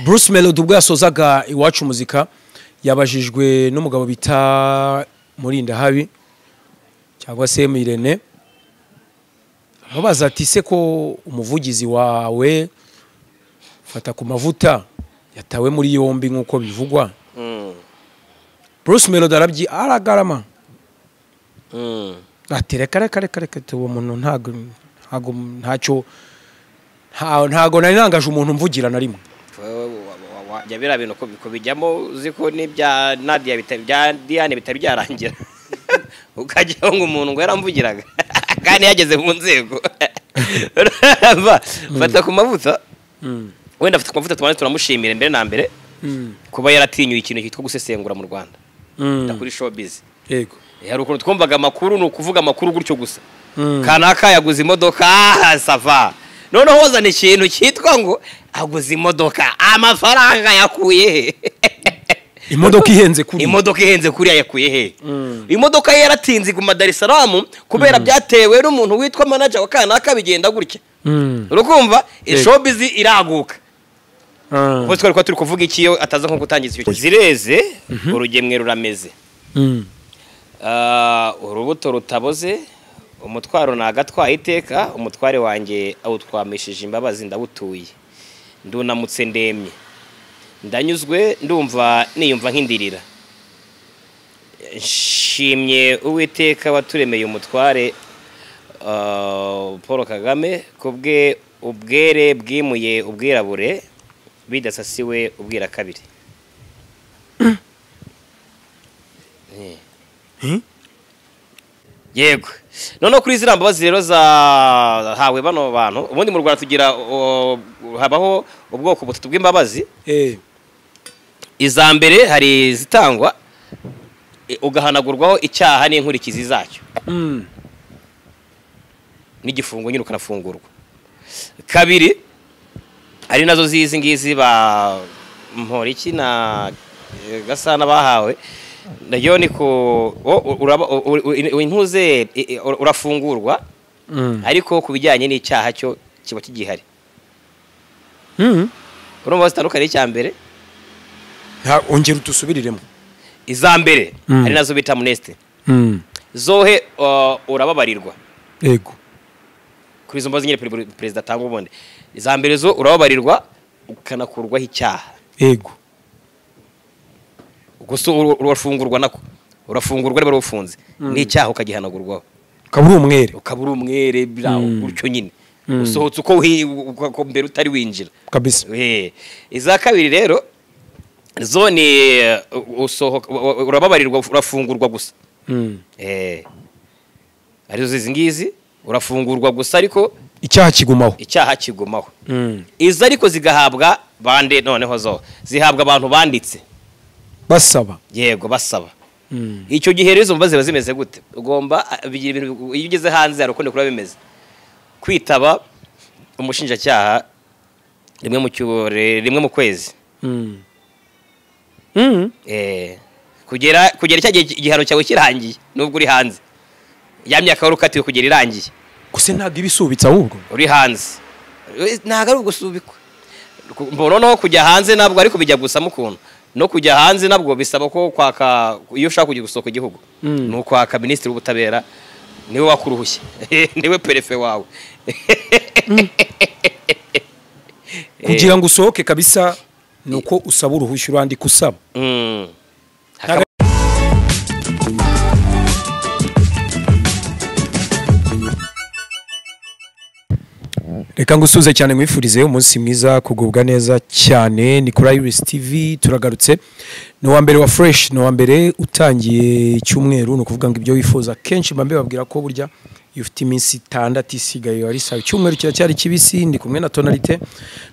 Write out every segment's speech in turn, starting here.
Bruce Melody ubwo yasozaga Iwacu Muzika yabajijwe n'umugabo bita Murindahabi cyangwa se Mirene, amubaza ati se ko umuvugizi wawe fata ku mavuta yatawe muri yombi nk'uko bivugwa. Bruce Melody arabyi aragarama ati reka reka reka reka, uwo muntu ntago ntacyo ntago nari nangaje umuntu mvugira na rimwe. Jya biriya bintu kubijyamo uzi ko n'ibya Nadia bya Diane bitari byarangira, ukajyaho ngo umuntu ngo yaramvugiraga kandi yageze mu nzego. Fata ku mavuta, wenda afite ku mavuta tubanze turamushimira mbere na mbere kuba yaratinyuye ikintu cyitwa gusesengura mu Rwanda kuri showbiz. Yego, hari ukuntu twumvaga amakuru ni ukuvuga amakuru gutyo gusa, kanaka yaguze imodoka sava, noneho wazana ikintu cyitwa ngo aguze imodoka, amafaranga yakuye he? Imodoka ihenze kuri imodoka ihenze kuriya yakuye he? Imodoka ye yaratinze iguma Dar es Salaam kubera byatewe n'umuntu witwa manager wa kanaka, bigenda gutya. Urukumva showbiz iraguka. Ubwo twari ko turi kuvuga iki iyo ataza nko gutangiza icyo zireze, urugemwe rurameze, urubuto rutaboze, umutwaro nagatwaye iteka, umutware wanjye awutwamishije imbabazi ndawutuye, ndunamutse ndemye, ndanyuzwe, ndumva niyumva nk'indirira, nshimye Uwiteka waturemeye umutware Paul Kagame kubwe ubwere bwimuye ubwirabure bidasasiwe ubwira kabiri. Yego, noneho kuri ziriya mbabazi rero zahawe bano bantu, ubundi mu Rwanda tugira habaho ubwoko butatu bw'imbabazi. Iza mbere hari izitangwa ugahanagurwaho icyaha n'inkurikizi zacyo n'igifungo nyine ukanafungurwa. Kabiri ari nazo zizi ngizi ba Mporiki na Gasana bahawe, nayo ni ko intuze urafungurwa ariko ku bijyanye n'icyaha cyo kiba kigihari. Urumva zitandukanye. Icya mbere ongera utusubiriremo. Iza mbere ari nazo bita amnesty, zohe urababarirwa. Yego, kuri izo mbabazi nyine perezida atanga ubundi, iza mbere zo urababarirwa ukanakurwaho icyaha. Yego, gusa urafungurwa nako urafungurwa niba ufunze n'icyaha ukagihanagurwaho, ukaba uri umwere, ukaba uri umwere gutyo nyine usohotse uko mbere utari winjira kabisa. Iza kabiri rero zo ni usohoka urababarirwa urafungurwa gusa. Arizo izi ngizi urafungurwa gusa ariko icyaha kigumaho, icyaha kigumaho. Izo ariko zigahabwa bande, noneho zo zihabwa abantu banditse basaba. Yego, basaba. Icyo gihe rero izo mbabazi ziba zimeze gute? Ugomba bigira ibintu iyo ugeze hanze hari ukundi kuba bimeze. Kwitaba umushinjacyaha rimwe mu kwezi. Kugera cya gihe igihano cyawe kirangiye nubwo uri hanze, ya myaka wari ukatiwe kugera irangiye. Gusa ntabwo ibisubitse ahubwo uri hanze ntabwo ari ugusubikwa. Noneho kujya hanze ntabwo ariko bijya gusa mukuntu no kujya hanze nabwo bisaba ko kwaka, iyo ushaka kujya gusohoka igihugu ni ukwaka minisitiri w'ubutabera, niwe wakuruhushye, niwe perefe wawe kugira ngo usohoke kabisa, nuko usaba uruhushya urandika usaba. Reka ngusuze cyane mwifurize umunsi mwiza, kugubwa neza cyane. Ni kuri Iris TV turagarutse. Ni uwa mbere wa fresh, ni uwa mbere utangiye icyumweru, ni ukuvuga ngo ibyo wifuza kenshi mba mbabwira ko burya iyo ufite iminsi 6 isigaye ari sawa. Icyumweru kiracyari kibisi, ndi kumwe na Tonalite.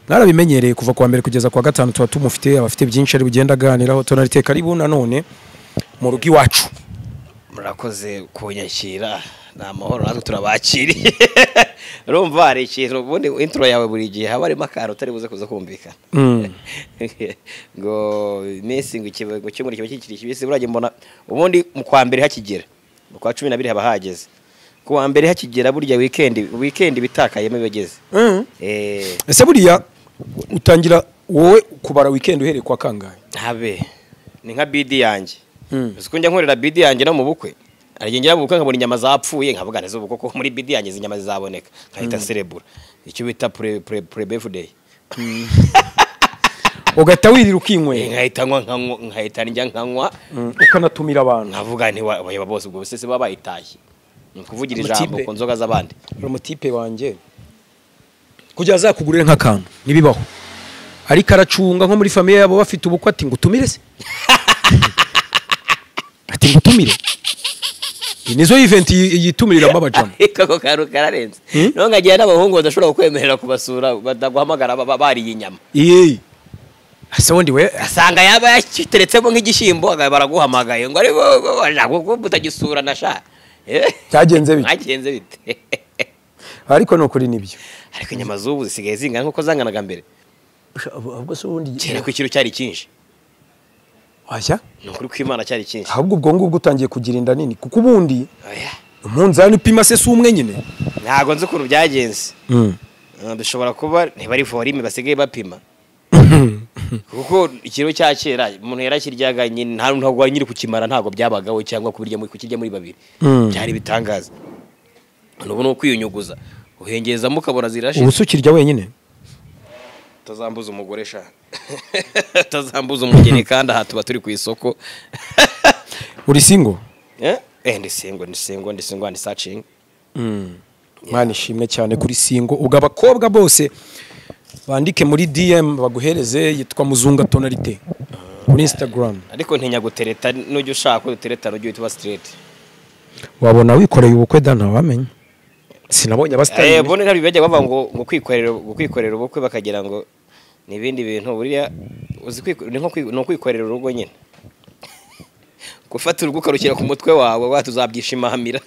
Mwarabimenyereye kuva kuwa mbere kugeza kuwa gatanu tuba tumufite, abafite byinshi ari bugenda aganiraho. Tonalite, karibu nanone mu rugo iwacu. Murakoze kunyakira, ni amahoro natwe turabakiriye. Urumva hari ikintu ubundi intro yawe buri gihe haba harimo akantu utari buze kuza kumvikana ngo iminsi ngo ikibago cy'umuriro kiba kikiri kibisi. Burajye mbona ubundi mu kwa mbere hakigera, mu kwa 12 haba hageze, ku wa mbere hakigera burya weekend bitakayemo bigeze. Ese buriya utangira Wowe kubara weekend uhereye kwa kangahe? Habe ni nka bidi yanjye. Uzi ko njya nkorera bidi yanjye no mu bukwe, hari igihe mu bukwe nkabona inyama zapfuye nkavuga neza ubu koko muri bidi yanjye izi nyama zizaboneka, nkahita serebura icyo bita pre pre pre birthday. Ugahita wirira ukinywera. Nkahita nywa nkahita njya nkanywa, ukanatumira abantu. Nkavuga nti wa bose ubwo se baba bayitashye, ni kuvugira ijambo ku nzoga z'abandi. Umutipe wanjye kugira azakugurire nk'akantu nibibaho, ariko aracunga nko muri famille yabo bafite ubukwe ati ngutumire se, ati ngutumire. Nizo event yitumiriramo abajama. Kako karu kararenze. No ngagiye n'abahungu badashobora kukwemerera kubasura badaguhamagara bariye inyama. Iye. Ase wundi we asanga yaba yakiteretsemo nk'igishyimbo baraguhamagaye ngo ari bo utagisura na sha. Cyagenze bite? Cyagenze bite? Ariko no kuri nibyo. Ariko inyama z'ubu zisigaye zingana nkuko zanganaga mbere. Ahubwo se ubundi kera ku kiro cyari cyinshi. Washya? Ni ukuri kw'Imana cyari cyinshi. Ahubwo ubwo ngubwo utangiye kugira inda nini kuko ubundi umunzani upima se si umwe nyine. Ntago nzi ukuntu byagenze. Bishobora kuba ntibari volume basigaye bapima. Kuko ikiro cya kera umuntu yarakiryaga nyine ntabwo nyiri kukimara, ntago byabagaho cyangwa kubirya muri kukirya muri babiri. Byari bitangaza. Ubu no kwiyunyuguza uhengezamo ukabona zirashize. Ubu ukirya wenyine? Tazambuza umugore sha. Tazambuza umugeni kandi aha tuba turi ku isoko. Uri single? Ndi single, ndi single, ndi single and searching. Mwana ishimwe cyane kuri single. Ubwo abakobwa bose bandike muri DM baguhereze, yitwa Muzunga Tonalite kuri Instagram. Ariko ntinya gutereta, nujya ushaka ko dutereta nujya uhita uba straight. Wabona wikoreye ubukwe da ntawamenya. Sinabonye abasitari. Bone ntabyo bajya bavuga ngo kwikorera ubukwe bakagira ngo nibindi bintu buriya uzi no kwikorera urugo nyine. Gufata urugo ukarukira ku mutwe wawe watuzabyishimahamira.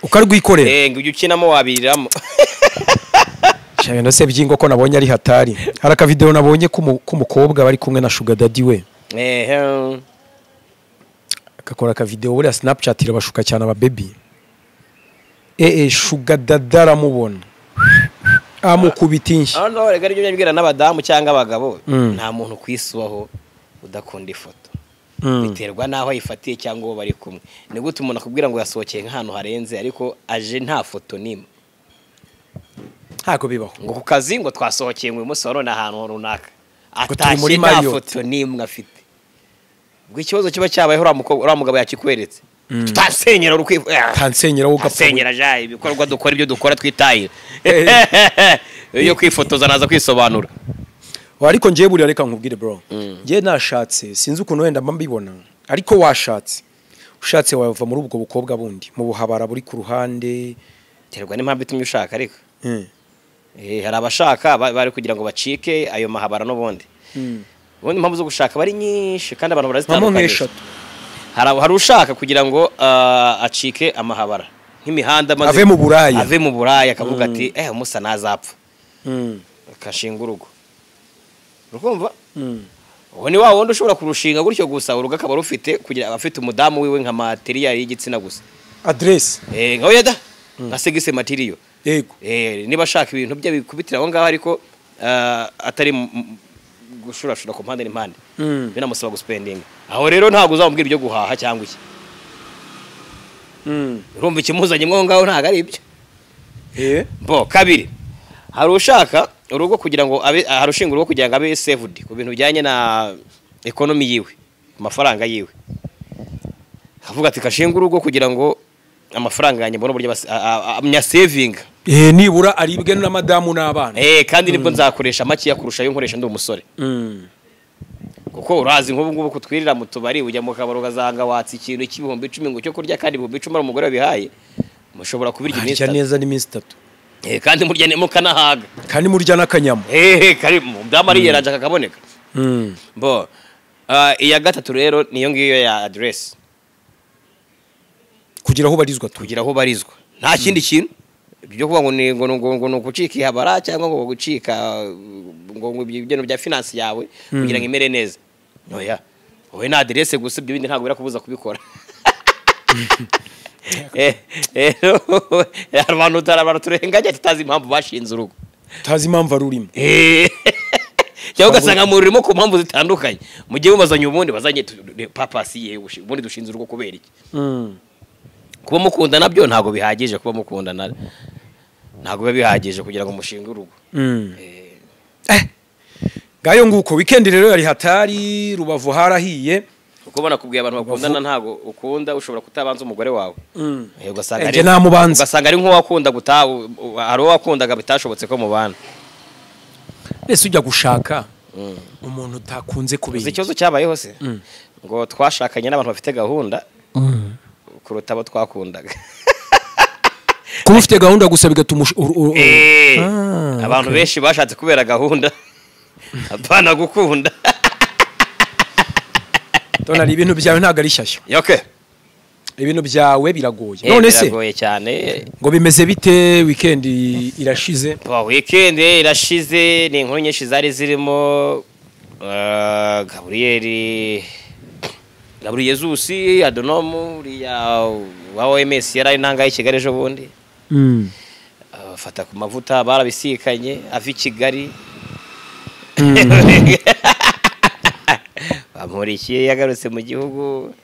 Ukarwikorera. Ngo ujye ukinamo wabiriramo. Shabe no se byingo ko nabonye ari hatari. Hari aka video nabonye k'umukobwa bari kumwe na Sugar Daddy we. Akakora aka video buriya Snapchat irabashuka cyane aba baby. Sugar Daddy aramubona. Amukubita inshyi. Aho rega aribyo byabwira n'abadamu cyangwa abagabo, nta muntu kwisubaho udakunda ifoto. Biterwa naho ayifatiye cyangwa uwo bari kumwe. Ni gute umuntu akubwira ngo yasohokeye nk'ahantu harenze ariko aje nta foto nimwe? Ntago bibaho. Ngo ku kazi ngo twasohokeye ngo uyu munsi warona ahantu runaka. Atashye nta foto nimwe afite. Ubwo ikibazo kiba cyabayeho uriya mugabo yakikweretse. Tutasenyera urukwiye. Tansenyera wowe ugapfa. Senyera jaye ibikorwa dukora ibyo dukora twitahira. Iyo kwifotoza naza kwisobanura. Ariko ngiye buriya reka nkubwire bro. Ngiye nashatse sinzi ukuntu wenda mbibona ariko washatse. Ushatse wava muri ubwo bukobwa bundi mu buhabara buri ku ruhande. Terwa n'impamvu itumye ushaka ariko. Hari abashaka bari kugira ngo bacike ayo mahabara n'ubundi. Ubundi impamvu zo gushaka bari nyinshi kandi abantu barazitandukanye. Hari ushaka kugira ngo acike amahabara nk'imihanda maze ave mu buraya. Ave mu buraya akavuga ati musa nazapfa. Akashinga urugo. Urukumva? Uwo ni wa wundi ushobora kurushinga gutyo gusa urugo akaba rufite kugira abafite umudamu wiwe nka material y'igitsina gusa. Address. Nka yada nka segise material. Yego. Niba ashaka ibintu bye bikubitira aho ngaho ariko atari gushurashura ku mpande n'impande. Binamusaba guspendinga. Aho rero ntago uzamubwira ibyo guhaha cyangwa iki. Urumva ikimuzanye mwo ngaho ntago ari ibyo. Bo kabiri. Hari ushaka urugo kugira ngo abe harushinga urugo kugira ngo abe saved ku bintu bijyanye na economy yiwe, amafaranga yiwe. Avuga ati kashinga urugo kugira ngo amafaranga yanjye mbone uburyo amnya saving. Nibura aribwe na madamu n'abana. Kandi nibwo nzakoresha makiya kurusha ayo nkoresha ndi umusore. Kuko urazi nk'ubu ngubu kutwirira mu tubari ujya mu kabaro ukazanga watsa ikintu cy'ibihumbi 10 ngo cyo kurya kandi ibihumbi 10 ari umugore wabihaye. Mushobora kubirya iminsi itatu. Neza n'iminsi itatu. Kandi murya ne mukanahaga. Kandi murya n'akanyama. Kari mu byamari yeranje kakaboneka. Bo iya gatatu rero niyo ngiyo ya address. Kugira aho barizwa kugira aho barizwa. Nta kindi kintu byo kuvuga ngo ni ngo ngo gucika ihabara cyangwa ngo gucika ngo ibintu bya finance yawe kugira ngo imere neza. Oya. Wowe na address gusa ibyo bindi ntago birakubuza kubikora. Abantu turenganya tutazi impamvu bashinze urugo. Tazi impamvu arurimo. Cyangwa ugasanga murimo ku mpamvu zitandukanye, mugiye mubazanye ubundi bazanye papasi ye, ubundi dushinze urugo kubera iki? Kuba mukundana byo ntabwo bihagije, kuba mukundana ntabwo biba bihagije kugira ngo mushinge urugo. Ngayo nguko weekend rero yari hatari, Rubavu harahiye. Kuko banakubwiye abantu bakundana ntabwo ukunda ushobora kutabanza umugore wawe. Ugasanga ari namubanza, ugasanga ari nk'uwakunda gutaha, hari uwakundaga bitashobotse ko mubana. Ese ujya gushaka umuntu utakunze kubera ikibazo cyabayeho se ngo twashakanye n'abantu bafite gahunda kuruta abo twakundaga. Kuba ufite gahunda gusa bigatuma abantu benshi bashatse kubera gahunda apana gukunda. Tonari ibintu byawe ntago ari shyashya. Okay. Ibintu byawe biragoye. None se biragoye cyane. Ngo bimeze bite weekend irashize? Ba weekend irashize ni inkuru nyinshi zari zirimo Gabriel Jesus Adonomu uriya wa OMS yari intanga y'i Kigali ejo bundi. Afata ku mavuta barabisikanye ava i Kigali. Bamurikiye yagarutse mu gihugu.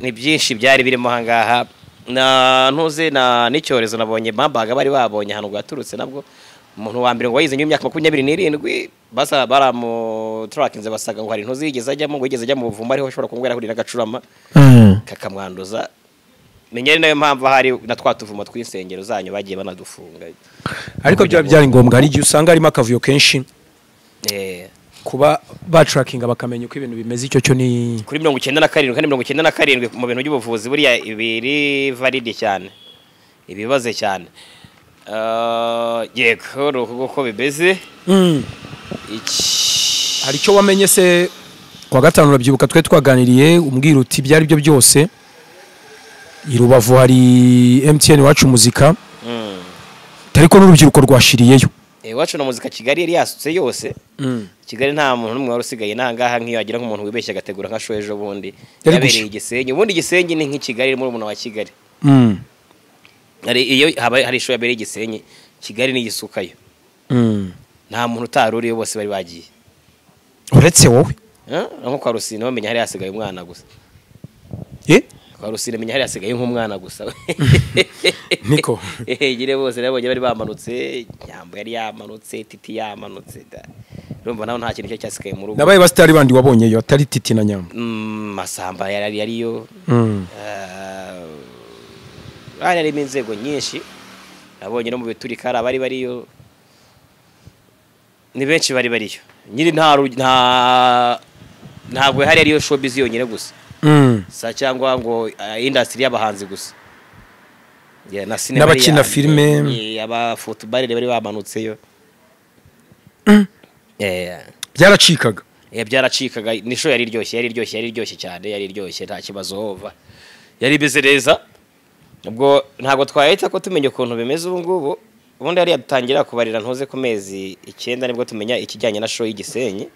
Ni byinshi byari birimo hangaha na ntuze na n'icyorezo nabonye mambaga bari babonye hano gaturutse nabwo umuntu wa mbere ngo wayize imyaka 27 basa baramu trackinze basaga ngo hari ntuze yigeze ajyamo ngo yigeze ajya mu buvumo ariho ashobora kungwera ahurira n'agacurama kakamwanduza. Menya ari nayo mpamvu hari na twatuvuma tw'insengero zanyu bagiye banadufunga. Ariko byo byari ngombwa hari igihe usanga harimo akavuyo kenshi kuba batrackinga bakamenya uko ibintu bimeze. Icyo cyo ni kuri 97 kandi 97 mu bintu by'ubuvuzi buriya ibiri valide cyane ibibaze cyane. Yego uko bimeze. Hari icyo wamenye se kwa gatanu urabyibuka twe twaganiriye umbwira uti byari byo byose i Rubavu hari MTN Iwacu Muzika ariko n'urubyiruko rwashiriyeyo. Iwacu na Muzika Kigali yari yasutse yose. Kigali nta muntu n'umwe wari usigaye nangaha nk'iyo agira nk'umuntu wibeshye agategura nka show ejo bundi yabereye Gisenyi. Ubundi Gisenyi ni nk'i Kigali muri umuntu wa Kigali. Hari iyo hari show yabereye Gisenyi, Kigali ni gisukayo. Nta muntu utaruriye bose bari bagiye uretse wowe. Nko kwa Rusine bamenya hari hasigaye umwana gusa. Kwa Rusine menya hari hasigaye nk'umwana gusa. Niko gire bose nabonye bari bamanutse, Nyambo yari yamanutse, Titi yamanutse. Urumva naho nta kintu cyo cyasigaye mu rugo. Nabaye basitari bandi wabonye yo atari Titi na Nyambo. Masamba yari yariyo. Bari ari inzego nyinshi. Nabonye no mu biturika bari bariyo. Ni benshi bari bariyo. Nyiri nta ntabwo hari ariyo showbiz yonyine gusa. Sa cyangwa ngo industry y'abahanzi gusa. Yeah, na cinema n'abakina filme, aba football bari bamanutseyo. Byaracikaga. Byaracikaga. Ni show yari iryoshye, yari iryoshye, yari iryoshye cyane, yari iryoshye nta kibazo hova. Yari beze neza. Ubwo ntago twahita ko tumenya ukuntu bimeze ubu ngubu. Ubundi yari yadutangira kubarira ntuze ku mezi 9 nibwo tumenya ikijyanye na show y'igisenyi.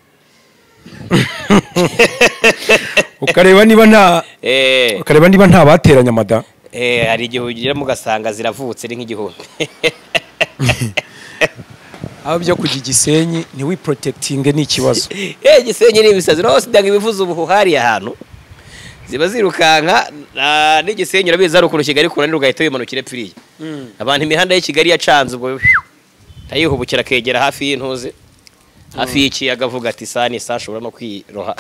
Ukareba niba nta ukareba niba nta bateranya mada. Hari igihe ugira mugasanga ziravutse ari nk'igihumbi. Aho byo kujya Gisenyi ni we protecting ni ikibazo. Gisenyi ni ibisazi no sidanga ibivuze ubuhuhari ahantu ziba zirukanka n'igisenyi urabizi ari ukuntu Kigali kunanira ugahita wimanukira pfiriye. Abantu imihanda y'i Kigali yacanze ubwo tayihubukira kegera hafi y'intuze hafi y'ikiyaga avuga ati sani sashobora no kwiroha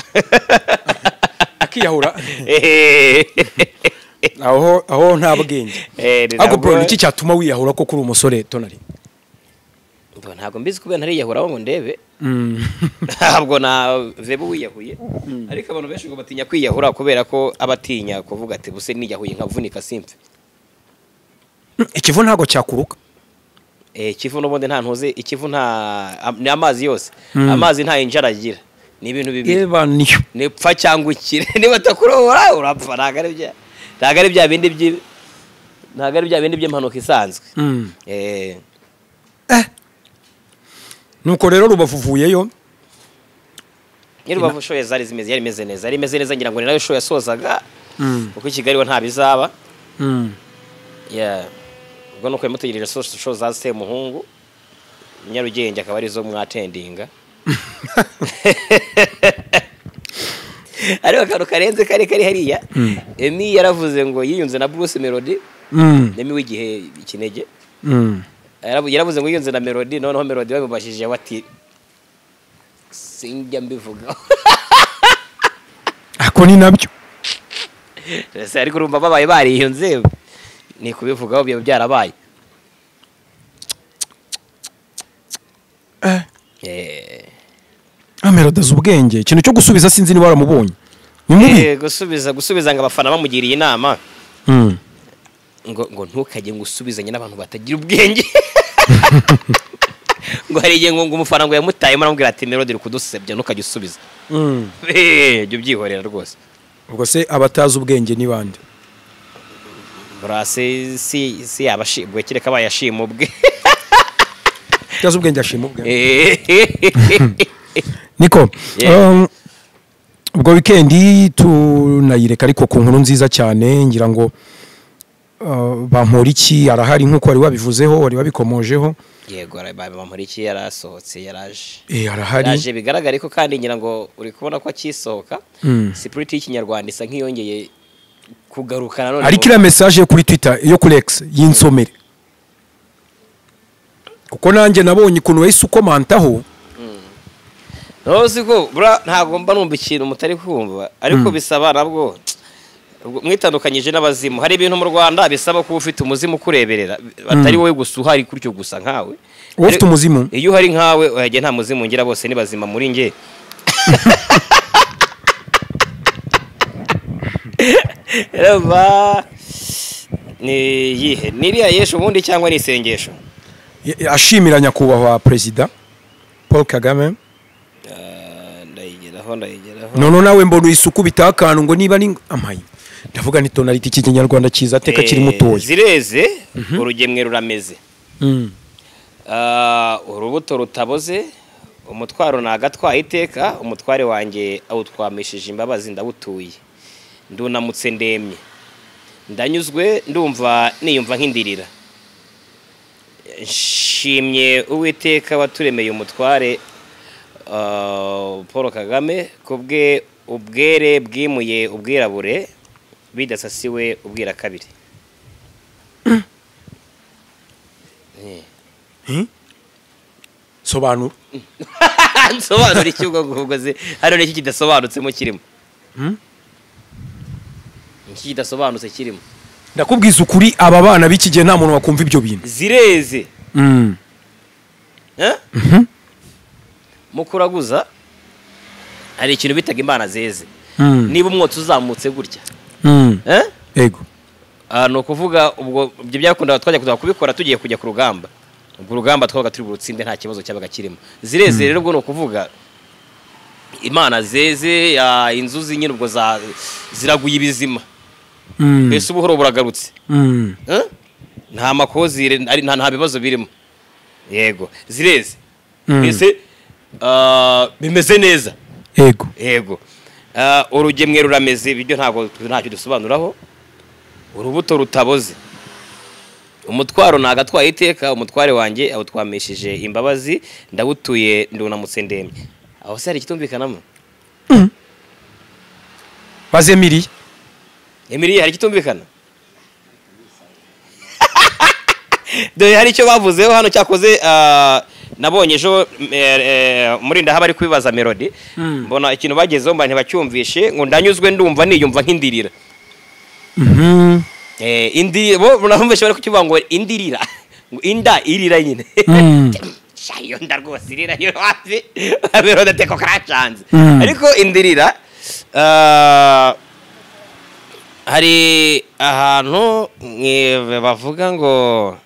akiyahura. Aho nta bwenge. Ariko bro niki cyatuma wiyahura ko kuri umusore Tonari? Ntabwo mbizi kubera ntariyahura ngo ndebe. Ntabwo na vebe wiyahuye. Ariko abantu benshi ngo batinya kwiyahura kubera ko abatinya kuvuga ati buse niyahuye nkavunika simpfe. Ikivu ntago cyakuruka. Ikivu n'ubundi nta ntuze, ikivu nta ni amazi yose. Amazi nta injara agira. Ni ibintu bibiri. Ni pfa cyangwa ukire. Niba atakurohora urapfa ntago ari bya. Ntago ari bya bindi byi ntago ari bya bindi by'impanuka isanzwe. Nuko rero Rubavu vuyeyo. Rubavu show zari zimeze yari meze neza. Yari meze neza ngira ngo ni nayo show yasozaga. Kuko i Kigali we nta bizaba. Yeah. Ubwo nuko yamutegereje show za Semuhungu Nyarugenge akaba arizo mwatendinga. Ariko akantu karenze kari kari hariya, Emmy yaravuze ngo yiyunze na Bruce Melody. Emmy w'igihe ikinege yaravuze ngo yiyunze na Melody, noneho Melody bamubashije bati sinjya mbivuga. Ako ni nabyo. Ese ariko urumva babaye bariyunze ni kubivugaho byaba byarabaye. Melody azi ubwenge, ikintu cyo gusubiza sinzi niba waramubonye. Ni mubi. Gusubiza ngo abafana bamugiriye inama. Ngo ntukajye ngo usubizanye n'abantu batagira ubwenge. Ngo hari igihe ngo umufana ngo yamutaye aramubwira ati Melody uri kudusebya ntukajye usubiza. Jya ubyihorera rwose. Ubwo se abatazi ubwenge ni bande? Burase si yabashibwe kereka bayashima ubwe. Utazi ubwenge ashima ubwe. Niko, ubwo weekend tunayireka ariko ku nkuru nziza cyane ngira ngo Bamporiki arahari nkuko wari wabivuzeho, wari wabikomojeho. Yego, Bamporiki yarasohotse, yaraje. Arahari. Yaraje bigaragara ko kandi ngira ngo uri kubona ko akisohoka. Spirit y'ikinyarwanda isa nk'iyongeye kugaruka nanone. Ariko ira message yo kuri Twitter yo kuri X yinsomere. Kuko nanjye nabonye ukuntu wahise ukomantaho. Ntuzi ko bura ntago mba numva ikintu mutari kumva, ariko bisaba nabwo mwitandukanyije n'abazimu. Hari ibintu mu Rwanda bisaba kuba ufite umuzimu kureberera, atari wowe gusa uhari kuryo gusa nkawe. Ufite umuzimu? Iyo uhari nkawe oya nta muzimu ngira, bose ni bazima muri nge. Reba ni yihe niriya yesho ubundi cyangwa ni isengesho ashimira nyakubahwa President Paul Kagame. Ndayigeraho. None nawe mbona isuku bitakantu ngo niba ni amayi ndavuga ni tonality iki kinyarwanda cyiza ateka kiri mutoya. Zireze urugemwe rurameze. Urubuto rutaboze umutwaro nagatwaye iteka, umutware wanjye awutwamishije imbabazi ndawutuye, ndunamutse ndemye, ndanyuzwe ndumva niyumva nk'indirira, nshimye Uwiteka waturemeye umutware Paul Kagame kubwe ubwere bwimuye ubwirabure bidasasiwe ubwira kabiri. Sobanura. Nsobanura iki ubwo ngubwo ze hano n'iki kidasobanutse mu kirimo? Iki kidasobanutse kirimo. Ndakubwiza ukuri aba bana b'iki gihe nta muntu wakumva ibyo bintu. Zireze. Mukuraguza hari ikintu bitaga imana zeze. Niba umwotsi uzamutse gutya. Yego. No kuvuga ubwo ibyo byakundaga twajya kuza kubikora tugiye kujya ku rugamba. Ubwo rugamba twabaga turi burutsinde nta kibazo cyabaga kirimo. Zireze rero ubwo no kuvuga imana zeze inzuzi nyine ubwo ziraguye ibizima. Mbese ubuhoro buragarutse. Nta makozi ari nta bibazo birimo. Yego, zireze. Mbese bimeze neza. Yego. Yego. Urugemwe rurameze ibyo ntago ntacyo dusobanuraho. Urubuto rutaboze umutwaro nagatwaye iteka, umutware wanjye awutwamishije imbabazi ndawutuye ndunamutse ndemye. Aho se hari ikitumvikanamo? Baze Emily. Emily hari ikitumvikana? Dore hari icyo bavuzeho hano cyakoze nabonye ejo muri ndahaba ari kwibaza Melody, mbona ikintu bagezeho mba ntibacyumvishe ngo ndanyuzwe ndumva niyumva nk'indirira. Indi bo nahumvise bari kukivuga ngo indirira, ngo inda irira nyine. Shayo nda rwose irira yo hafi Melody ateko karacanze. Ariko indirira hari ahantu bavuga ngo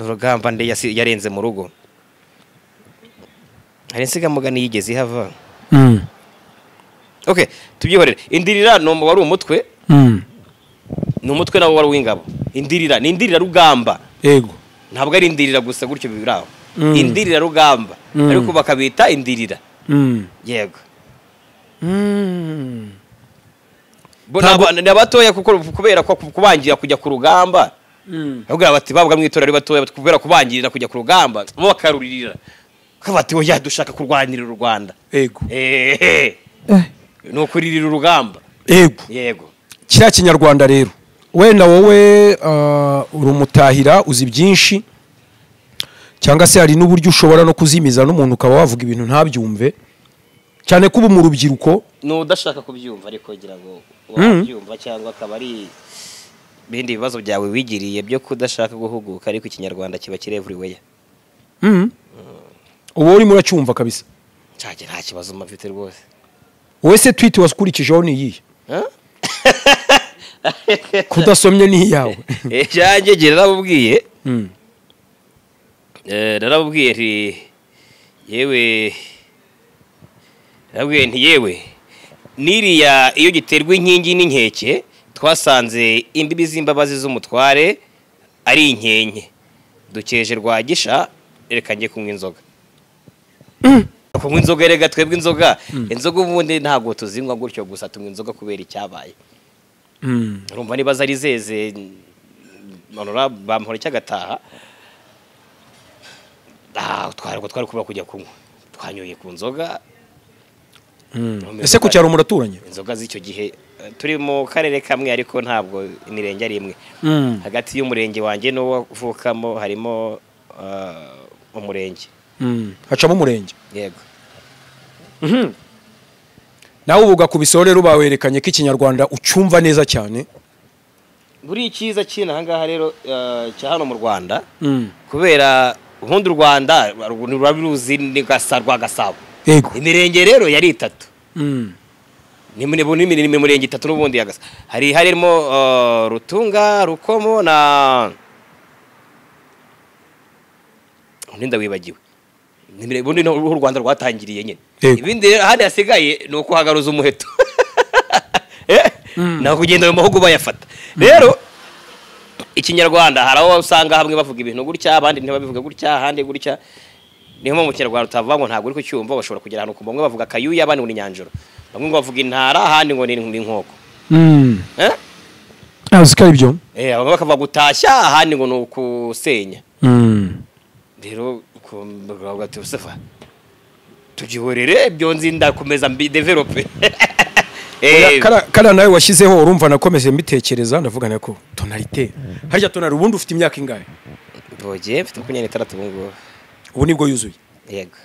urugamba nde yarenze mu rugo. Hari insigamugani yigeze ihava. Okay, tubyihorere. Indirira no wari umutwe. Ni umutwe nawo wari w'ingabo. Indirira ni indirira rugamba. Yego. Ntabwo ari indirira gusa gutyo bibiraho. Indirira rugamba ariko bakabita indirira. Yego. Bona nabatoya kuko kubera ko kubangira kujya ku rugamba. Ahubwo bati babwa mwitora ari batoya kubera kubangirira kujya ku rugamba bo bakaruririra. Bati oya, dushaka kurwanirira u Rwanda. Yego. Ni ukuririra urugamba. Yego. Yego. Kiriya kinyarwanda rero wenda wowe urumutahira uzi byinshi, cyangwa se hari n'uburyo ushobora no kuzimiza n'umuntu ukaba wavuga ibintu ntabyumve, cyane ko ubu mu rubyiruko ni udashaka kubyumva, ariko ngira ngo wabyumva cyangwa akaba ari ibindi bibazo byawe wigiriye byo kudashaka guhuguka, ariko ikinyarwanda kiba kiri everywhere. Ubu urimo uracyumva kabisa? Nshake nta kibazo mfite rwose. Wowe se tweet wasukurikijeho ni iyihe? Kudasomye ni iyawe. Icyanjye ngira narabubwiye. Narabubwiye nti yewe, narabubwiye nti yewe, niriya iyo giterwa inkingi n'inkeke twasanze imbibi z'imbabazi z'umutware ari inkenke, dukeje Rwagisha, reka njye kunywa inzoga. Kunywa inzoga rega twebwe inzoga, inzoga ubundi ntabwo tuzinywa gutyo gusa, tunywa inzoga kubera icyabaye. Urumva niba zari zeze manura bamuhora cyagataha, twari kuba kujya kunywa, twanyoye ku nzoga. Ese ku cyaro muraturanye? Inzoga z'icyo gihe turi mu karere kamwe, ariko ntabwo imirenge ari imwe. Hagati y'umurenge wanjye n'uwo uvukamo harimo umurenge. Hacamo umurenge. Yego. Nawe ubu ugakubiseho rero bawerekanye ko ikinyarwanda ucyumva neza cyane. Buri cyiza kina ahangaha rero cya hano mu Rwanda, kubera ubundi u Rwanda rurabiruzi ni rwa Gasabo. Yego. Imirenge rero yari itatu. Ni mirenge itatu n'ubundi ya Gasabo. Hari harimo Rutunga, Rukomo na undi wibagiwe. Ubundi u Rwanda rwatangiriye nyine. Ibindi rero ahandi hasigaye ni ukuhagaruza umuheto. Na kugenda mu mahugu bayafata. Rero ikinyarwanda hari aho usanga hamwe bavuga ibintu gutya, abandi ntibabivuga gutya, ahandi gutya. Niho mu kinyarwanda utavuga ngo ntabwo uri kucyumva, bashobora kugera ahantu bamwe bavuga kayuya, abandi ngo ni nyanjoro, bamwe ngo bavuga intara, ahandi ngo ni inkoko. Uziko ari byo? Bamwe bakavuga gutashya, ahandi ngo ni ukusenya. Rero tugihorere ibyo nzi ndakomeza mbi develope. Kara nawe washyizeho urumva nakomeje mbitekereza, ndavuga nako tonalite. Harya tonali ubundi ufite imyaka ingahe? Boje mfite 26 ubu ngubu. Ubu nibwo yuzuye? Yego.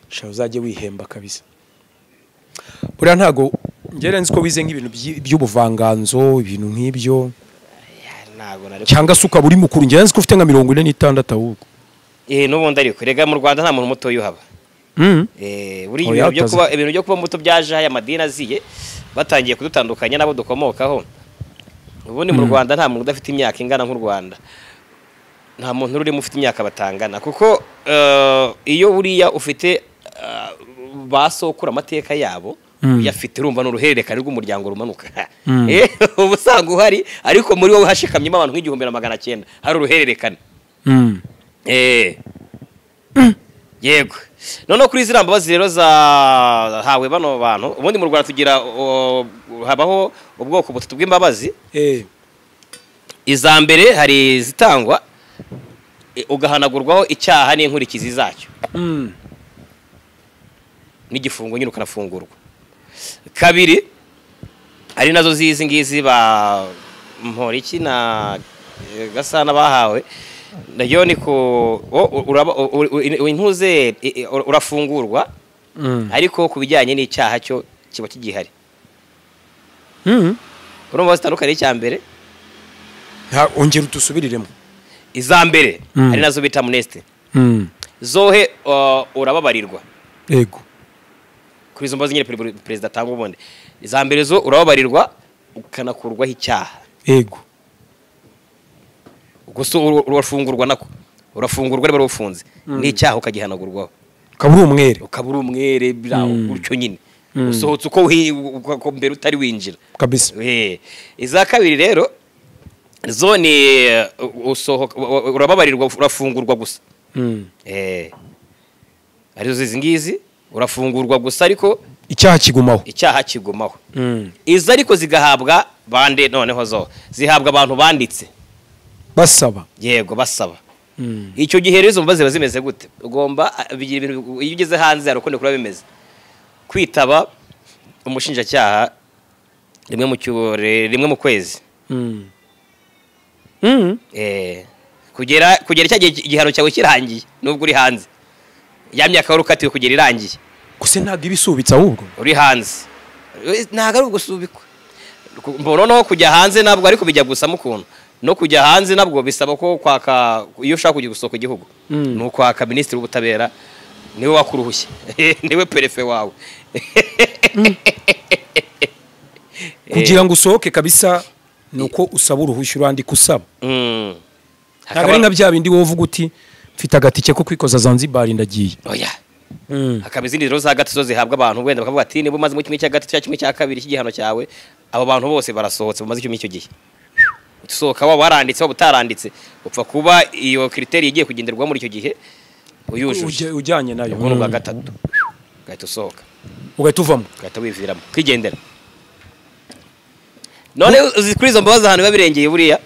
Sha uzajye wihemba kabisa. Buriya ntago ngere nzi ko wize nk'ibintu by'ubuvanganzo, ibintu nk'ibyo. Ntago nari. Cyangwa se ukaba uri mukuru, ngere nzi ko ufite nka 46 ahubwo. N'ubundi ariko rega mu Rwanda nta muntu muto yuhaba. Buri ibintu byo kuba muto byaje aya madini aziye batangiye kudutandukanya nabo dukomokaho. Ubundi mu Rwanda nta muntu udafite imyaka ingana nk'u Rwanda. Nta muntu urimo ufite imyaka batangana, kuko iyo buriya ufite basokura amateka yabo uyafite, urumva n'uruhererekane rw'umuryango rumanuka. Ubu usanga uhari, ariko muri wowe hashikamyemo abantu nk'igihumbi na 900, hari uruhererekane. Yego. Noneho kuri ziriya mbabazi rero zahawe bano bantu, ubundi mu Rwanda tugira habaho ubwoko butatu bw'imbabazi. Iza mbere hari izitangwa ugahanagurwaho icyaha n'inkurikizi zacyo, n'igifungo nyine ukanafungurwa. Kabiri ari nazo zizi ngizi ba Mporiki na Gasana bahawe, nayo ni ko intuze urafungurwa, ariko ku bijyanye n'icyaha cyo kiba kigihari. Urumva zitandukanye. Icya mbere ongera utusubiriremo. Iza mbere ari nazo bita amnesty, zohe urababarirwa. Yego. Kuri izo mbabazi nyine perezida atanga ubundi, iza mbere zo urababarirwa ukanakurwaho icyaha. Yego. Gusa urafungurwa, nako urafungurwa niba ufunze n'icyaha ukagihanagurwaho, ukaba uri umwere, ukaba uri umwere gutyo nyine, usohotse uko mbere utari winjira kabisa. Iza kabiri rero zo ni usohoka urababarirwa, urafungurwa gusa. Arizo izi ngizi urafungurwa gusa, ariko icyaha kigumaho. Icyaha kigumaho. Izo ariko zigahabwa bande? Noneho zo zihabwa abantu banditse basaba. Yego, basaba. Icyo gihe rero izo mbabazi ziba zimeze gute? Ugomba bigira ibintu, iyo ugeze hanze hari ukundi kuba bimeze. Kwitaba umushinjacyaha rimwe mu kwezi. Kugera cya gihe igihano cyawe kirangiye nubwo uri hanze. Ya myaka wari ukatiwe kugera irangiye. Gusa ntabwo ibisubitse ahubwo uri hanze. Ntabwo ari ugusubikwa. Noneho kujya hanze ntabwo ariko bijya gusa mukuntu. No kujya hanze nabwo bisaba ko kwaka, iyo ushaka kujya gusohoka igihugu ni ukwaka minisitiri w'ubutabera, niwe wakuruhushye, niwe perefe wawe. Kugira ngo usohoke kabisa nuko usaba uruhushya, urandika usaba. Ntabwo ari nka bya bindi wowe uvuga uti mfite agatike ko kwikoza Zanzibar ndagiye. Oya. Hakaba izindi rero za gato zihabwa abantu, wenda bakavuga ati niba umaze mu kimwe cya gatatu cyangwa kimwe cya kabiri cy'igihano cyawe, abo bantu bose barasohotse bamaze icyo gihe. Usohoka waba waranditse waba utaranditse, upfa kuba iyo criteri igiye kugenderwaho muri icyo gihe uyujuje, ujyanye nayo. Ubwo bwa gatatu ugahita usohoka, ugahita uvamo, ugahita wiviramo kwigendera. None uzi kuri izo mbabazi ahantu biba birengeye buriya,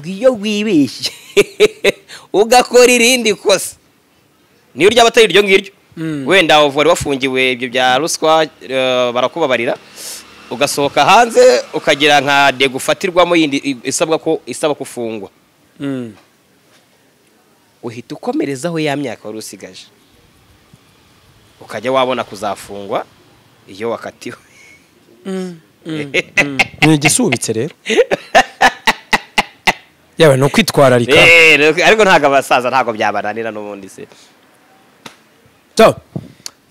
iyo wibeshye ugakora irindi kosa, niyo ryaba atari iryo ngiryo, wenda wari wafungiwe ibyo bya ruswa barakubabarira, ugasohoka hanze ukagira nka de gufatirwamo yindi isabwa ko isaba kufungwa, uhita ukomerezaho ya myaka wari usigaje, ukajya wabona kuzafungwa iyo wakatiwe. Ni igisubitse rero. Yawe no kwitwararika. Ariko ntabwo abasaza ntabwo byabananira n'ubundi se. So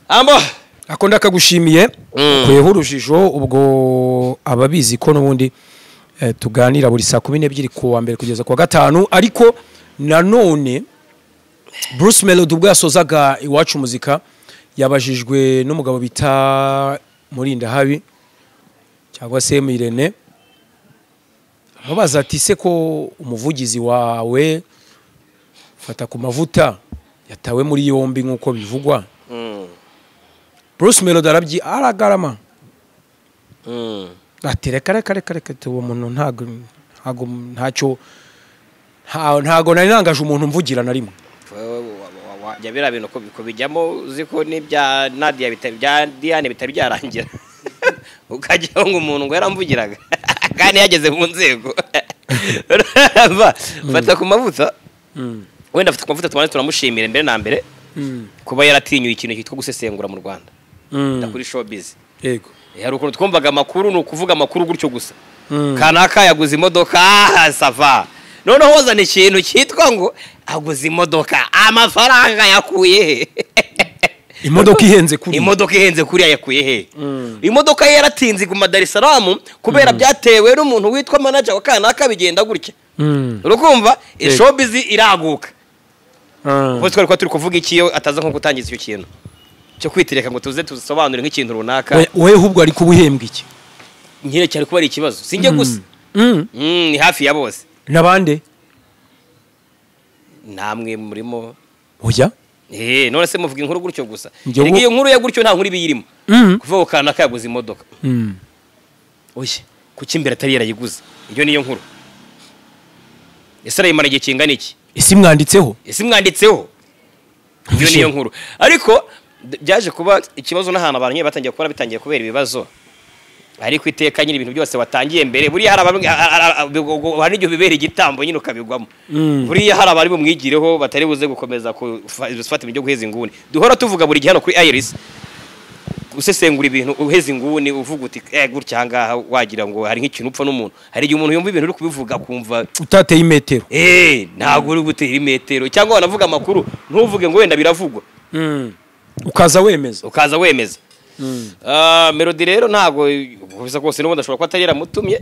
ambo akunda akagushimiye kuyeho urujijo, ubwo ababizi ko n'ubundi tuganira buri saa 12 ku wa mbere kugeza ku wa gatanu. Ariko nanone Bruce Melody ubwo yasozaga Iwacu Muzika yabajijwe n'umugabo bita Murindahabi cyangwa se Mirene, amubaza ati se ko umuvugizi wawe fata ku mavuta yatawe muri yombi nkuko bivugwa. Bruce Melody arabyi aragarama. Ati reka reka reka reka, uwo muntu ntago ntacyo ntago nari nangaje umuntu mvugira na rimwe. Jya bira bintu ko bijyamo uzi ko n'ibya Nadia bitari bya Diane bitari byarangira, ukajya ngo umuntu ngo yaramvugiraga kandi yageze mu nzego. Fata ku mavuta, wenda fata ku mavuta tubanze turamushimira mbere na mbere kuba yaratinyuye ikintu cyitwa gusesengura mu Rwanda kuri showbiz. Yego, hari ukuntu twumvaga amakuru ni ukuvuga amakuru gutyo gusa, kanaka yaguze imodoka sava, noneho wazana ikintu cyitwa ngo aguze imodoka, amafaranga yakuye he? Imodoka ihenze kuri, imodoka ihenze kuri yakuye he? Imodoka ye yaratinze iguma Dar es Salaam kubera byatewe n'umuntu witwa manager wa kanaka, bigenda gutya. Urukumva showbiz iraguka. Ubwo twari turi kuvuga iki iyo ataza nko gutangiza icyo kintu cyo kwitireka ngo tuze tusobanure nk'ikintu runaka. Wewe ahubwo ari kubuhembwa iki? Nkire cyari kuba ari ikibazo. Sinjye gusa. Ni hafi ya bose. Nabande? Namwe murimo. Oya? None se muvuga inkuru gutyo gusa. Iyo nkuru ya gutyo nta nkuru ibiyirimo. Kuvuga kanaka yaguze imodoka. Oya, kuki imbere atari yarayiguze? Iyo niyo nkuru. Ese arayimara igihe kingana iki? Ese mwanditseho? Ese mwanditseho? Iyo niyo nkuru. Ariko byaje kuba ikibazo n'ahantu abantu nyine batangiye gukora bitangiye kubera ibibazo. Ariko iteka nyine ibintu byose watangiye mbere, buriya hari n'igihe bibera igitambo nyine ukabigwamo. Buriya hari abari bumwigireho batari buze gukomeza gufata ibyo guheza inguni. Duhora tuvuga buri gihe hano kuri Iris, usesengura ibintu uheza inguni uvuga uti gutya ngaha wagira ngo hari nk'ikintu upfa n'umuntu. Hari igihe umuntu yumva ibintu uri kubivuga akumva utateye imetero. Ntabwo uri gutera imetero, cyangwa wanavuga amakuru ntuvuge ngo wenda biravugwa. Ukaza wemeza. Ukaza wemeza. Melody rero ntago bisa kose n'ubundi ashobora kuba atari yaramutumye,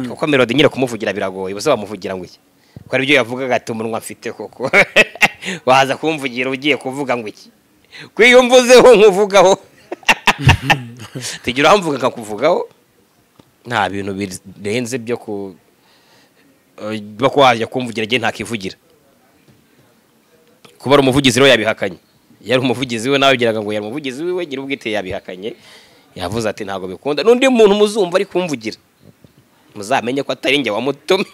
kuko Melody nyira kumuvugira biragoye, bose bamuvugira ngo iki? Ko ari byo yavugaga ati umunwa mfite koko. Waza kumvugira ugiye kuvuga ngo iki? Kwiyumvuzeho nkuvugaho. Tugira aho mvuga nkakuvugaho. Nta bintu birenze byo ku bakwaje kumvugira gihe ntakivugira. Kuba ari umuvugizi rero yabihakanye. Yari umuvugizi we nawe bigiraga ngo yari umuvugizi we nyiri ubwite yabihakanye, yavuze ati ntago bikunda. N'undi muntu muzumva ari kumvugira Muzamenye ko atari njye wamutumye.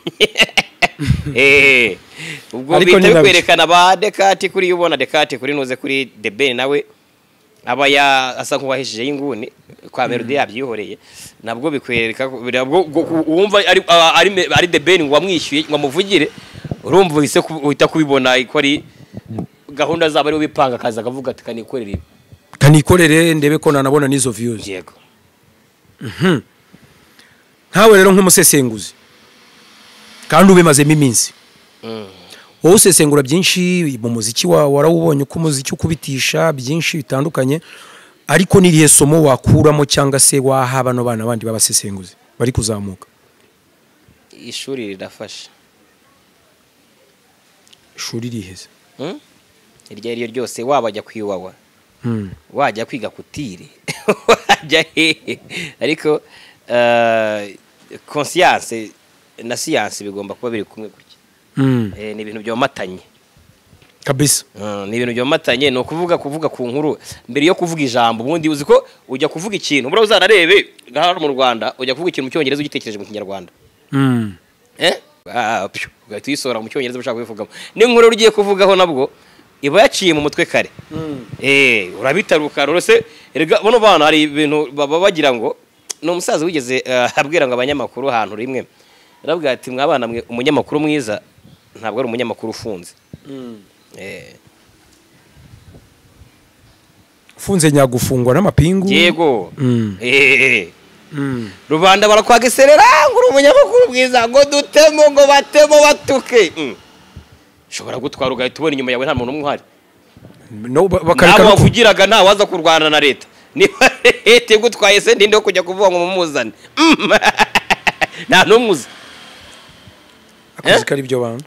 Ubwo bita bikwerekana ba Dekati kuri ubona Dekati kuri nuze kuri The Ben nawe aba ya asa nk'uwahishije y'inguni kwa Melody yabyihoreye, nabwo bikwereka wumva ari The Ben ngo wamwishyuye ngo amuvugire, urumva ise uhita kubibona ko ari gahunda zabo ari bipanga akaza akavuga ati kanikorere ibi, kanikorere ndebe ko nanabona nizo views. Yego. Nkawe rero nk'umusesenguzi kandi ubimazemo iminsi, wowe usesengura byinshi mu muziki wawe, warawubonye uko umuziki ukubitisha byinshi bitandukanye, ariko n'irihe somo wakuramo cyangwa se waha bano bana bandi b'abasesenguzi bari kuzamuka? Ishuri rirafasha. Ishuri riheze iryo ari ryo ryose, waba ajya kwiwawa, wajya kwiga kutire, wajya hehe, ariko conscience na science bigomba kuba biri kumwe gutya. Ni ibintu byomatanye kabisa. Ni ibintu byomatanye. Ni ukuvuga kuvuga ku nkuru mbere yo kuvuga ijambo. Ubundi uzi ko ujya kuvuga ikintu, buriya uzanarebe hano mu Rwanda, ujya kuvuga ikintu mu Cyongereza ugitekereje mu Kinyarwanda, ugahita uyisohora mu Cyongereza ushaka kubivugamo. N'inkuru ugiye kuvugaho nabwo iba yaciye mu mutwe kare, urabitaruka rwose. Erega bano bana hari ibintu baba bagira ngo ni umusaza wigeze abwira ngo abanyamakuru ahantu rimwe, yarabwira ati mwabana mwe, umunyamakuru mwiza ntabwo ari umunyamakuru ufunze. Ufunze nyagufungwa n'amapingu. Yego. Rubanda barakwagiserera ngo uri umunyamakuru mwiza, ngo dutemo, ngo batemo batuke. Ushobora gutwara ugahita ubona inyuma yawe nta muntu umwe uhari. No, bakareka nabo wavugiraga nta waza kurwana na leta. Niba leta igutwaye se ndinde kujya kuvuga ngo mumuzane? Nta n'umwe uzi. Akazi kari ibyo bantu.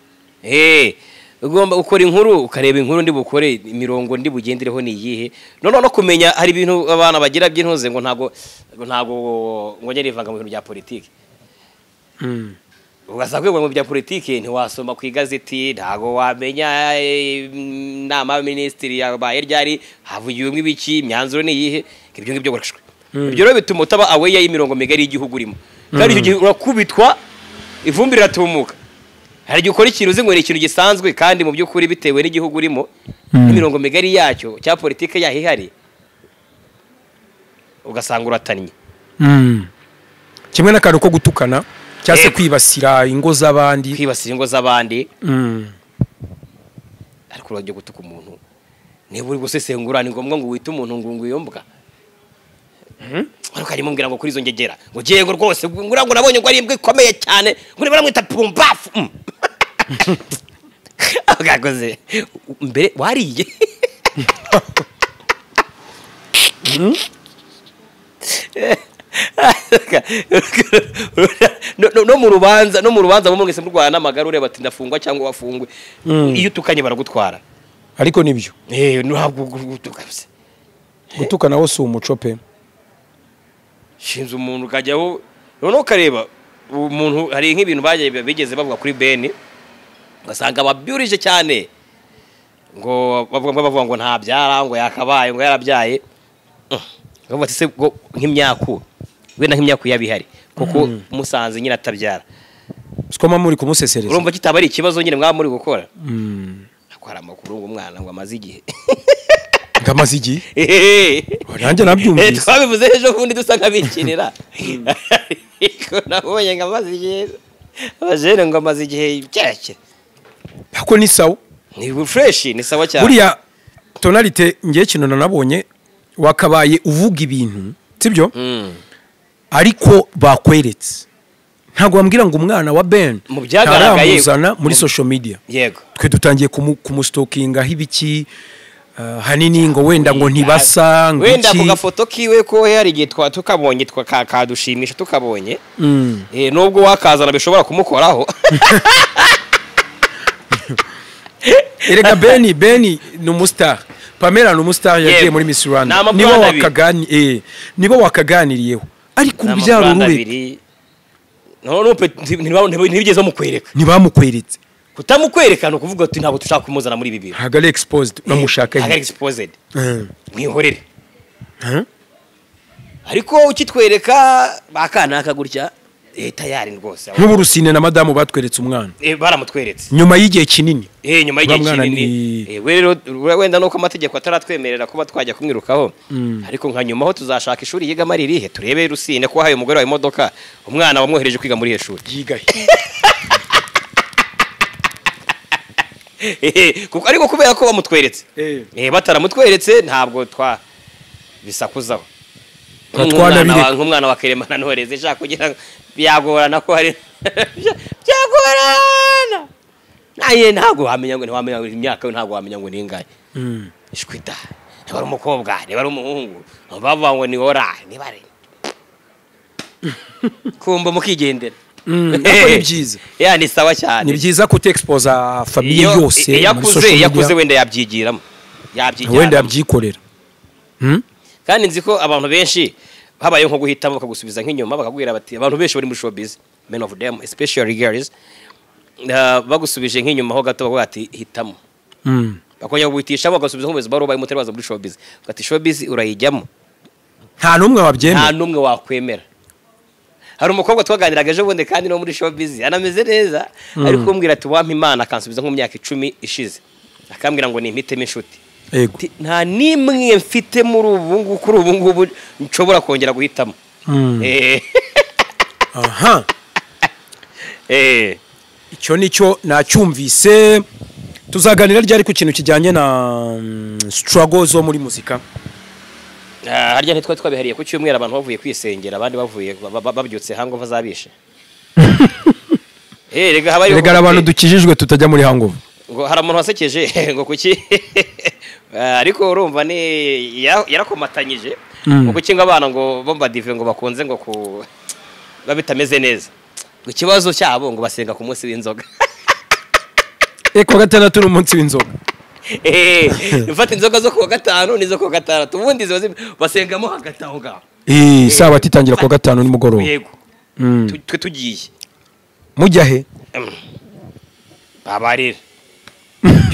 Ugomba gukora inkuru, ukareba inkuru ndi bukore, imirongo ndi bugendereho ni iyihe. None no kumenya hari ibintu abana bagira by'intuze ngo ntago ngo njye nivanga mu bintu bya politiki. Ugasanga kwigwa mu bya politiki ntiwasoma ku igazeti, ntago wamenya inama y'abaminisitiri yabaye ryari, havugiwemo ibiki, imyanzuro ni iyihe, ibyo ngibyo gorashwe. Ibyo rero bituma utaba aware y'imirongo migari y'igihugu urimo, kandi icyo gihe urakubitwa ivumbi riratumuka. Hari igihe ukora ikintu uzi ngo ni ikintu gisanzwe, kandi mu by'ukuri bitewe n'igihugu urimo n'imirongo migari yacyo cya politiki yaho ihari, ugasanga uratannye. Kimwe n'akantu ko gutukana cyangwa se kwibasira ingo z'abandi. Kwibasira ingo z'abandi. Ariko urajya gutuka umuntu, niba uri gusesengura ni ngombwa ngo wite umuntu ngo iyo mbwa? Ariko harimo mbwira ngo kuri izo ngegera ngo ngiye ngo rwose ngo nabonye ngo ari imbwa ikomeye cyane, ngo baramwita pumbafu. Agakoze mbere wariye. No mu rubanza, no mu rubanza bo mwese murwana n'amagara, ureba ati ndafungwa cyangwa wafungwe. Iyo utukanye baragutwara. Ariko nibyo. Ntabwo gutuka. Gutukana wo si umuco pe. Shinze umuntu ukajyaho noneho ukareba umuntu, hari nk'ibintu bagiye bigeze bavuga kuri Ben, ugasanga babyurije cyane ngo bavuga ngo ntabyara, ngo yakabaye ngo yarabyaye. Bavuga ati se ngo nk'imyaku wenda nk'imyaku yabihari kuko musanze nyine atabyara, siko muri kumusesereza, urumva kitaba ari ikibazo nyine mwaba muri gukora. Ariko hari amakuru ngo umwana ngo amaze igihe. Ngamaze igihe nanjye nabyumvise. Twabivuze ejo bundi dusa nk'abikinira, ariko nabonye ngo amaze igihe, abajene ngo amaze igihe cyake. Ako ni sawa, ni fresh, ni sawa cyane. Buriya tonalite ngiye kintu nanabonye, wakabaye uvuga ibintu sibyo, ariko bakweretse. Ntabwo bambwira ngo umwana wa Ben Mu byagaragaye ntaramuzana muri social media. Yego. Twe dutangiye kumustokingaho ibiki, hanini ngo wenda ngo ntibasa ngo wenda iki. Ku gafoto kiwe ko hari igihe tukabonye kadushimisha tukabonye. Nubwo wakazana bishobora kumukoraho. Erega Beni ni umustar, Pamela ni umustar yagiye muri Miss Rwanda. Ni amabrand abiri. Nibo wakaganiriyeho, ariko urubyaro Amabrand rube abiri. No, ntibigeze bamukwereka. Ntibamukweretse. Kutamukwereka ni ukuvuga ati ntabwo dushaka kumuzana muri ibi bintu. Ntabwo ari exposed, uramushaka. Ntabwo ari exposed. Mwihorere. Ariko ukitwereka bakanaka gutya. Tayari rwose. Nk'ubu Rusine na madamu batweretse umwana. Baramutweretse nyuma y'igihe kinini. Nyuma y'igihe kinini. We rero wenda nuko amategeko ataratwemerera kuba twajya kumwirukaho, ariko nka nyuma ho tuzashaka ishuri yigamo ari irihe, turebe Rusine ko wahaye umugore wawe imodoka, umwana wamwohereje kwiga muri iyo shuri yigahe. Kuko ariko kubera ko bamutweretse, bataramutweretse ntabwo twa bisakuzaho. Nk'umwana wa Keremana Ntoreze shaka kugira byagorana ko hari byagorana. Naye ntabwo wamenya ngo ntiwamenya ngo imyaka ntabwo wamenya ngo ni ingahe. Ishwita niba ari umukobwa niba ari umuhungu bavuga ngo ni ora niba ari kumba mukigendera. Ariko ni byiza. Ya ni sawa cyane. Ni byiza kutexposa famille yose. Yakuze wenda yabyigiramo. Wenda yabyikorera. Kandi nzi ko abantu benshi habaye nko guhitamo bakagusubiza nk'inyuma bakakubwira bati abantu benshi bari muri showbiz, men of them especially girls, bagusubije nk'inyuma ho gato bavuga ati hitamo. Bakongera guhitisha bagasubiza nk'ubuzima bari bayi mutari baza muri showbiz. Ati showbiz urayijyamo. Nta numwe wabyemera. Nta numwe wakwemera. Hari umukobwa twaganiraga ejo bundi kandi no muri showbiz anameze neza, ariko kumbwira ati wampa Imana akansubiza nko mu myaka 10 ishize. Akambwira ngo nimpitemo inshuti. Nta nimwe mfite muri ubu ngubu kuri ubu ngubu nshobora kongera guhitamo. Aha. Icyo nicyo nacyumvise. Tuzaganira ryari ku kintu kijyanye na struggle zo muri muzika? Harya ntitwa twabihariye ku cyumweru abantu bavuye kwisengera abandi bavuye babyutse hangover zabishe. Rega habaye rega abantu dukijijwe tutajya muri hangover. Ngo hari umuntu wasekeje ngo kuki ariko urumva ni yarakomatanyije ngo kuki ngo abana ngo bomba dive ngo bakunze ngo ku babitameze neza. Ngo ikibazo cyabo ngo basenga ku munsi w'inzoga. Kuwa gatandatu ni umunsi w'inzoga. Ufata inzoga zo kuwa gatanu nizo kuwa gatandatu ubundi ziba basengamo hagati aho ngaho. Sabato itangira kuwa gatanu nimugoroba. Yego. Twe tugiye. Mujya he? Babarira.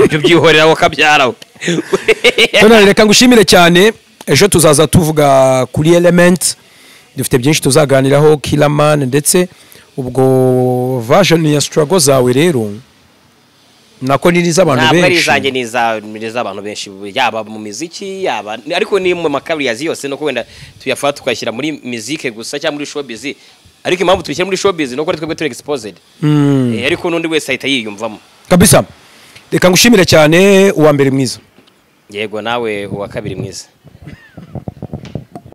Ibyo byihorera wo kabyarawe. None reka ngushimire cyane, ejo tuzaza tuvuga kuri Element, dufite byinshi tuzaganiraho Killaman, ndetse ubwo version ya struggle zawe rero nako ni iz'abantu benshi. Ntabwo ari izanjye ni iz'abantu benshi, yaba mu muziki yaba ariko ni mu makariyazi yose, no wenda tuyafata tukashyira muri muzike gusa cyangwa muri showbiz, ariko impamvu tubishyira muri showbiz nuko twebwe turi exposed. Ariko n'undi wese ahita yiyumvamo kabisa. Reka ngushimire cyane, uwa mbere mwiza. Yego nawe uwa kabiri mwiza.